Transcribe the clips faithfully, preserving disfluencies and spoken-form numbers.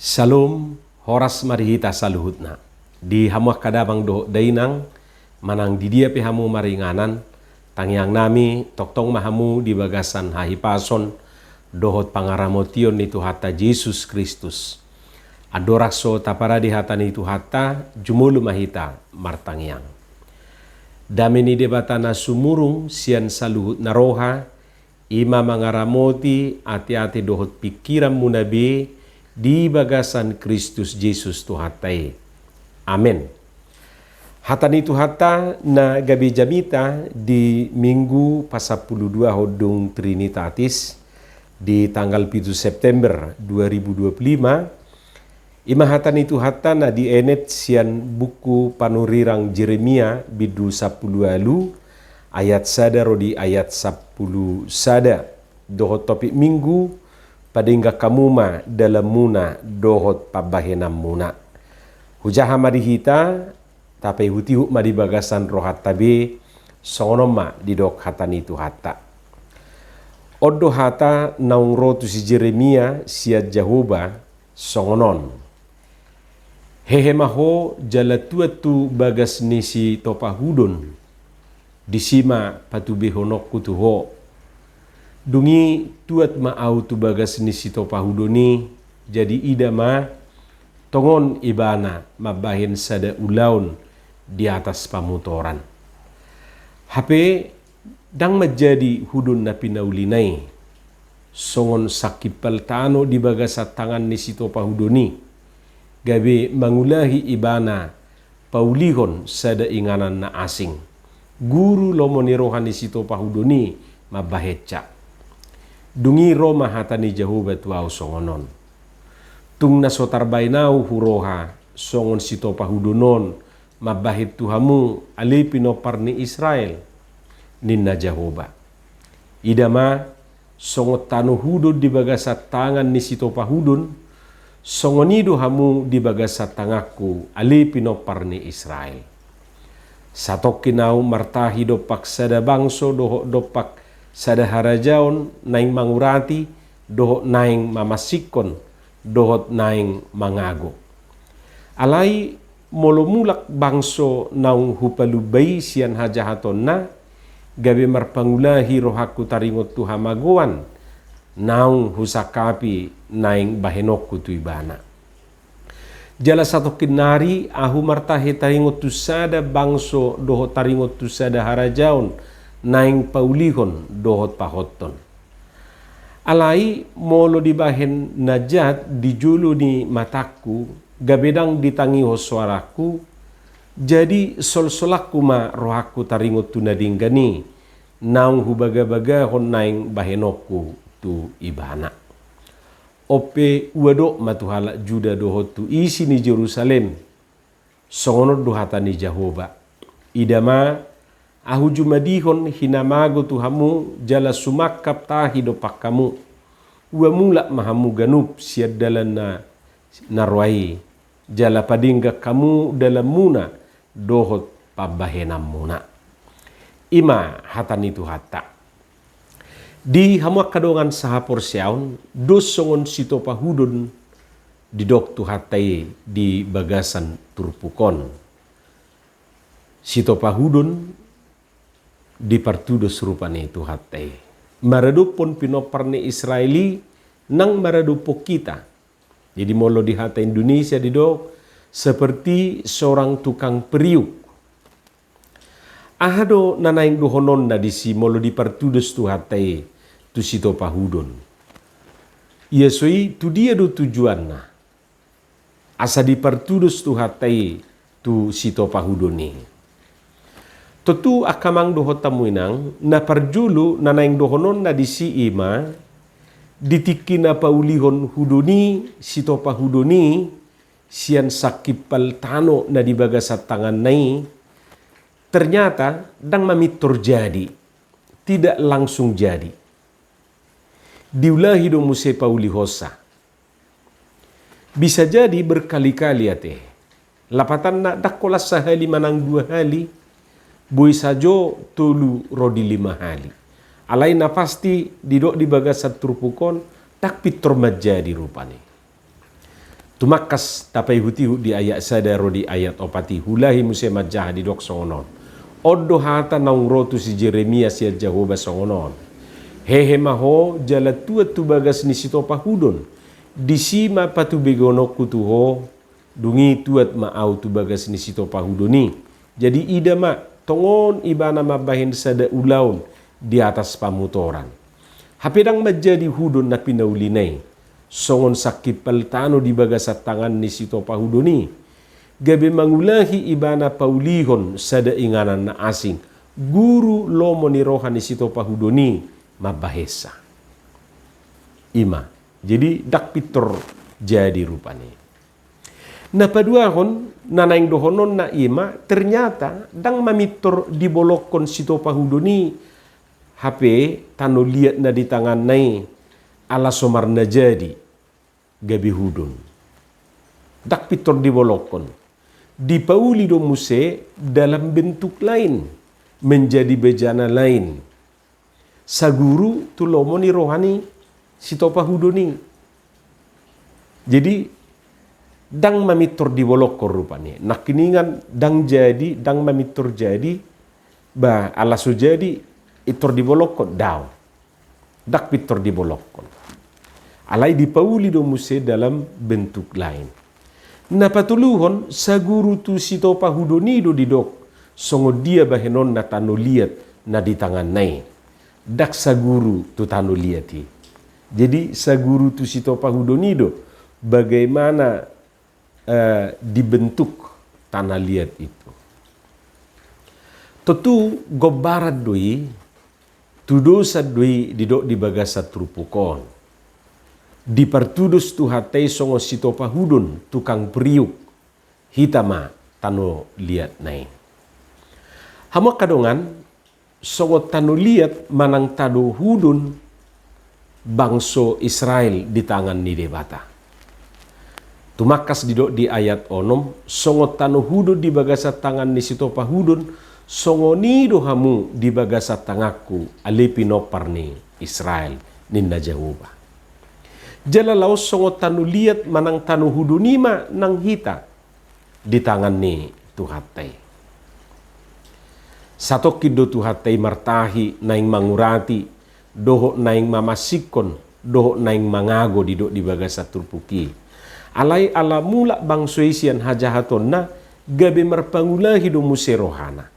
Syalom, horas ma di hita saluhutna. Di hamu angka damang dohot dainang, manang di dia pe hamu maringanan, tangiang nami, tongtong ma hamu di bagasan hahipason dohot pangaramotion ni Tuhanta Jesus Kristus. Andorang so taparade hata ni Tuhanta, jumolo ma hita martangiang. Dame ni Debata na sumurung sian saluhut na roha, i ma mangaramoti ateate dohot pingkiranmuna be di bagasan Kristus Jesus Tuhanta i. Amen. Hata ni Tuhanta na gabe jamita di Minggu pasampulu dua hondung Trinitatis di tanggal pitu September dua ribu dua puluh lima, i ma hata ni Tuhanta na dienet sian buku panurirang Jeremia bindu sampulu ualu ayat sada ro di ayat sampulu sada, dohot topik Minggu, padenggan hamu ma dalanmuna dohot pambahenanmuna. Hujaha ma di hita, tapaihutihut ma di bagasan rohanta be, songon on ma didok hata ni Tuhanta. On do hata naung ro tu si Jeremia sian Jahowa, songon on. Hehe ma ho jala tuat tu bagas ni sitopahudon, disi ma patubehononku tu ho. Dung i tuat ma ahu tu bagas ni sitopahudon i, jadi ida ma, tongon ibana mambahen sada ulaon di atas pamotoran. Hape ndang manjadi hudon na pinaulina i, songon sangkimpal tano di bagasan tangan ni sitopahudon i, gabe mangulahi ibana paulihon sada inganan na asing. Guru lomo ni roha ni sitopahudon i mambahensa. Dung i ro ma hata ni Jahowa tu ahu songon on. Tung na so tarbaen ahu huroha songon sitopahudon on mambahen tu hamu ale pinompar ni Israel, ninna Jahowa. Ida ma, songon tano hudon di bagasan tangan ni sitopahudon, songon i do hamu di bagasan tanganku ale pinompar ni Israel. Satongkin ahu martahi dompak sada bangso dohot dompak sada harajaon naeng mangurati dohot naeng mamansinghon dohot naeng mangago. Alai molo mulak bangso naung hupalumba i sian hajahatonna, gabe marpangulahi rohangku taringot tu hamagoan naung husangkapi naeng bahenonku tu ibana. Jala satongkin nari ahu martahi taringot tu sada bangso dohot taringot tu sada harajaon naeng paulihon dohot pahothon. Alai molo dibahen na jat di jolo ni matangku, gabe ndang ditangihon soarangku, jadi solsolanku ma rohangku taringot tu na denggan i, naung hubagabagahon naeng bahenonku tu ibana. On pe huadop ma tu halak Juda dohot tu isi ni Jerusalem. Songon on do hata ni Jahowa. Ida ma, ahu jumadihon hinamago tu hamu jala sumangkap tahi dompak hamu. Ua mulak ma hamu ganup sian dalan na, na roa i, jala padenggan hamu dalanmuna dohot pambahenanmuna. I ma hata ni Tuhanta. Di hamu angka dongan sahaporseaon, dos songon sitopahudon didok Tuhanta i di bagasan turpuk on. Sitopahudon dipartudos rupani Tuhanta i maradophon pinompar ni Israel i nang maradophon hita. Jadi molo di hata Indonesia didok seperti seorang tukang periuk. Aha do na naeng dohononna disi molo dipartudos Tuhanta i tu sitopahudon? Ia so i, tu dia do tujuanna asa dipartudos Tuhanta i tu sitopahudon i? Tontu angka amang dohot hamu inang, na parjolo na naeng dohononna disi i ma, di tingki na paulihon hudon i, sitopahudon i, sian sangkimpal tano na di bagasan tanganna i, ternyata ndang mamintor jadi, tidak langsung jadi. Diulahi do muse paulihonsa. Bisa jadi berkali-kali ate. Lapatanna ndang holan sahali manang dua hali, boi sajo tolu ro di lima hali. Alai na pasti didok di bagasan turpuk on, ndang pintor manjadi rupani. Tumangkas tapaihut-ihut di ayat sada ro di ayat opat i, huulahi muse manjaha didok songon on. On do hata naung ro tu si Jeremia sian Jahowa songon on. Hehe ma ho jala tuat tu bagas ni sitopahudon. Disi ma patubegononku tu ho, dung i tuat ma ahu tu bagas ni sitopahudon i. Jadi ida ma, tongon ibana mambahen sada ulaon di atas pamotoran. Hape ndang manjadi hudon na pinaulina i, songon sangkimpal tano di bagasan tangan ni sitopahudon i. Gabe mangulahi ibana paulihon sada inganan na asing, guru lomo ni roha ni sitopahudon i mambahensa. I ma, jadi ndang pintor jadi rupani. Na paduahon, na naeng dohononna i ma, ternyata ndang mamintor dibolongkon sitopahudon i, hape tano liat na di tanganna i, ala so marnajadi gabe hudon. Ndang pintor dibolongkon. Dipauli do muse dalam bentuk lain, menjadi bejana lain. Saguru tu lomo ni roha ni sitopahudon i. Jadi, ndang mamintor dibolongkon rupani. Nangkiningan ndang jadi, ndang mamintor jadi, ba, ala so jadi, pintor dibolongkon, daong. Ndang pintor dibolongkon. Alai dipauli do muse dalam bentuk lain. Na patoluhon, saguru tu sitopahudon i do didok, songon dia bahenonna tano liat na di tanganna i. Ndang saguru tu tano liat i. Jadi, saguru tu sitopahudon i do, bagaimana, eh, dibentuk tanah liat itu. Tontu gombaran do i, tudosan do i didok di bagasan turpuk on. Dipartudos Tuhanta i songon sitopahudon tukang priuk, hita ma tano liatna i. Hamu angka dongan, songon tano liat manang tano hudon bangso Israel di tangan ni Debata. Tumangkas didok di ayat onom, songon tano hudon di bagasan tangan ni sitopahudon, songon i do hamu di bagasan tanganku, ale pinompar ni Israel, ninna Jahowa. Jala laos songon tano liat manang tano hudon i ma nang hita di tangan ni Tuhanta i. Satongkin do Tuhanta i martahi naeng mangurati, dohot naeng mamansinghon, dohot naeng mangago didok di bagasan turpuk i. Alai ala mulak bangso i sian hajahatonna, gabe marpangulahi do muse rohana.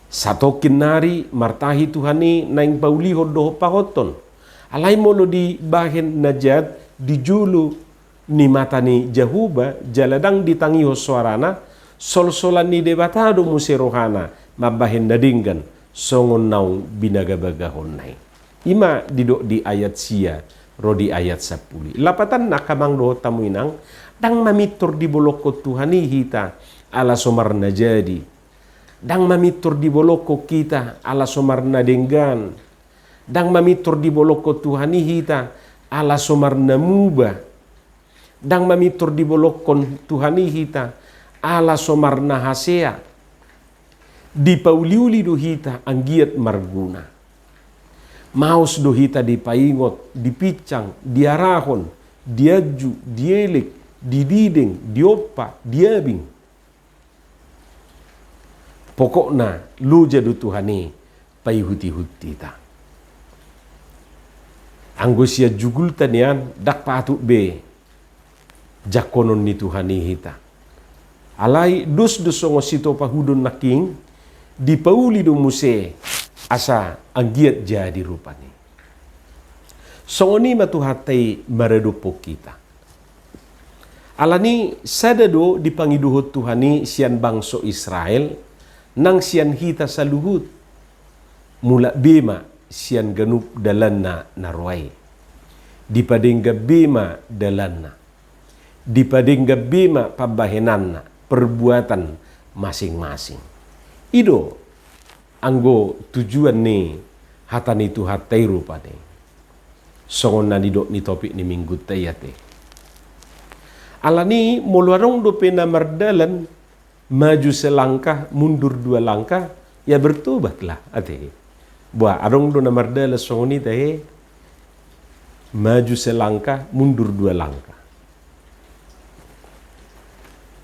Satongkin nari martahi Tuhan i naeng paulihon dohot pahothon. Alai molo dibahen na jat di jolo ni mata ni Jahowa, jala ndang ditangihon soarana, solsolan ni Debata do muse rohana mambahen na denggan songon naung binagabagahonna i. I ma didok di ayat sia ro di ayat sampulu i. Lapatanna, angka amang dohot hamu inang, ndang mamintor dibolongkon Tuhan i hita ala so marnajadi. Ndang mamintor dibolongkon hita ala so marnadenggan. Ndang mamintor dibolongkon Tuhan i hita ala so marnamuba. Ndang mamintor dibolongkon Tuhan i hita ala so marnahasea. Dipauliuli do hita anggiat marguna. Maos do hita dipaingot, dipinsang, diarahon, dianju, dielek, didideng, diompa, diabing. Pokokna, loja do Tuhan i paihutihut hita. Anggo sian jugulta nian, ndang patut be jangkonon ni Tuhan i hita. Alai dos do songon sitopahudon nangkin, dipauli do muse asa anggiat jadi rupani. Songon i ma Tuhanta i maradophon hita. Alani sada do dipangidohon Tuhan i sian bangso Israel, nang sian hita saluhut. Mulak be ma sian ganup dalanna na roa i. Dipadenggan be ma dalanna. Dipadenggan be ma pambahenanna, perbuatan masing-masing. I do anggo tujuan ni hata ni Tuhanta i rupani. Songon na nidok ni topik ni minggunta i ate. Alani molo adong dope na mardalan, maju selangkah, mundur dua langkah, ya bertobatlah, ate. Boa, adong do na mardalan songon i tahe. Maju selangkah, mundur dua langkah.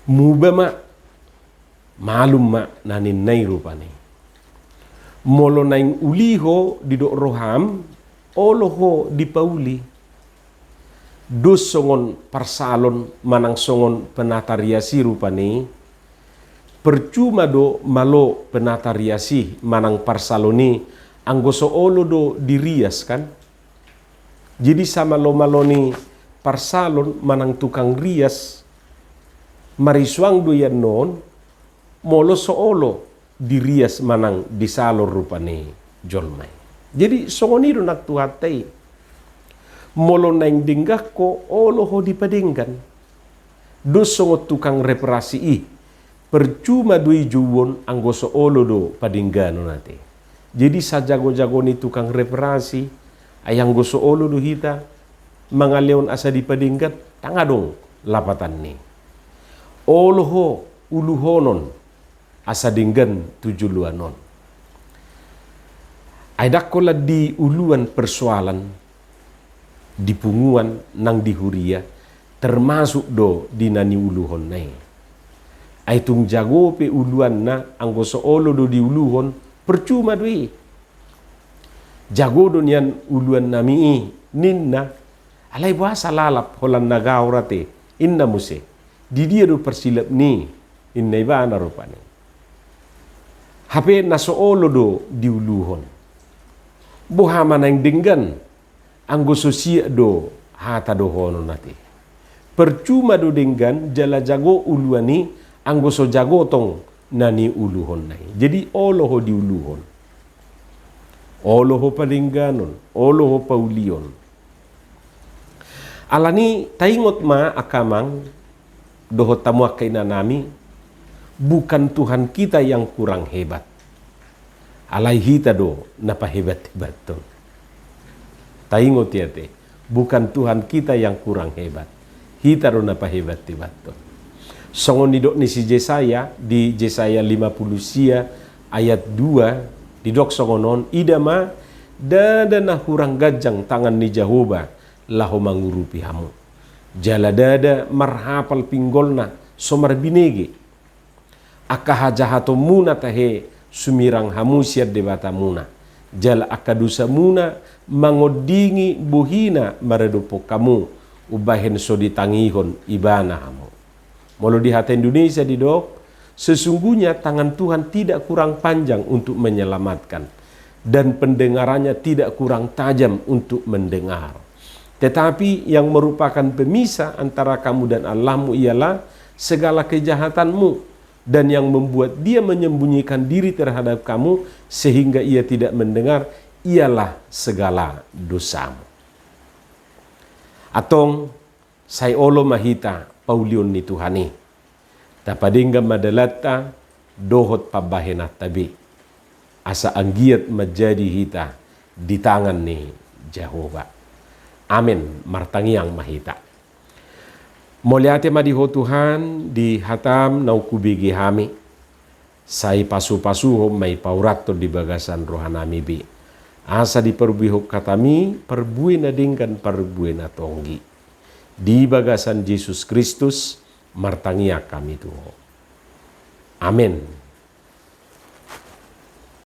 Muba ma, malum ma na ninna i rupani. Molo naeng uli ho didok roham, olo ho dipauli. Dos songon parsalon manang songon penata rias i rupani. Percuma do malo penata rias i manang parsalon i anggo so olo do dirias, kan? Jadi samalo-malo ni parsalon manang tukang rias marisuang do i annon, molo so olo dirias manang disalon rupani jolma i. Jadi songon i do nang Tuhanta i. Molo naeng denggan ho, olo ho dipadenggan. Dos songon tukang reparasi i. Percuma do i jouon anggo so olo do padengganon, ate. Jadi sajago-jago ni tukang reparasi, ai anggo so olo do hita mangalehon asa dipadenggan, ndang adong lapatanna i. Olo ho uluhonon asa denggan tu joloan on. Ai ndang holan di uluan persoalan, di punguan nang di huria, termasuk do di na niuluhonna i. Ai tung jago pe uluanna, anggo so olo do diuluhon, percuma do i. Jago do nian uluannami i, ninna. Alai boasa lalap holan na gaor, ate, inna muse. Di dia do parsilap ni, inna ibana rupani. Hape na so olo do diuluhon. Boha ma naeng denggan, anggo so siak do hata dohonon, ate. Percuma do denggan jala jago uluan i, anggo so jago tong na niuluhonna i. Jadi olo ho diuluhon. Olo ho padengganon, olo ho paulion. Alani taingot ma angka amang dohot hamu angka inanami, bukan Tuhan kita yang kurang hebat. Alai hita do na pahebat-hebathon. Taingot i, ate, bukan Tuhan kita yang kurang hebat. Hita do na pahebat-hebathon. Songon nidok ni si Jesaya di Jesaya lima puluh sia ayat dua, didok songon on, ida ma, ndada na hurang ganjang tangan ni Jahowa laho mangurupi hamu. Jala ndada marhapal pinggolna so marbinege. Angka hajahatonmuna tahe sumirang hamu sian Debatamuna. Jala angka dosamuna mangondingi bohina maradophon hamu, umbahen so ditangihon ibana hamu. Molo di hata Indonesia didok, sesungguhnya tangan Tuhan tidak kurang panjang untuk menyelamatkan, dan pendengarannya tidak kurang tajam untuk mendengar. Tetapi yang merupakan pemisah antara kamu dan Allahmu ialah segala kejahatanmu, dan yang membuat Dia menyembunyikan diri terhadap kamu sehingga Ia tidak mendengar ialah segala dosamu. Antong, sai olo ma hita paulion ni Tuhan i. Tapadenggan ma dalanta dohot pambahenanta be, asa anggiat manjadi hita di tangan ni Jahowa. Amen. Martangiang ma hita. Mauliate ma di Ho Tuhan, di hataM naung hubege hami. Sai pasu-pasuhon ma i, paurathon di bagasan rohanami be, asa diparbuehon hatami parbue na denggan, parbue na tonggi. Di bagasan Jesus Kristus martangiang hami tu Ho. Amen.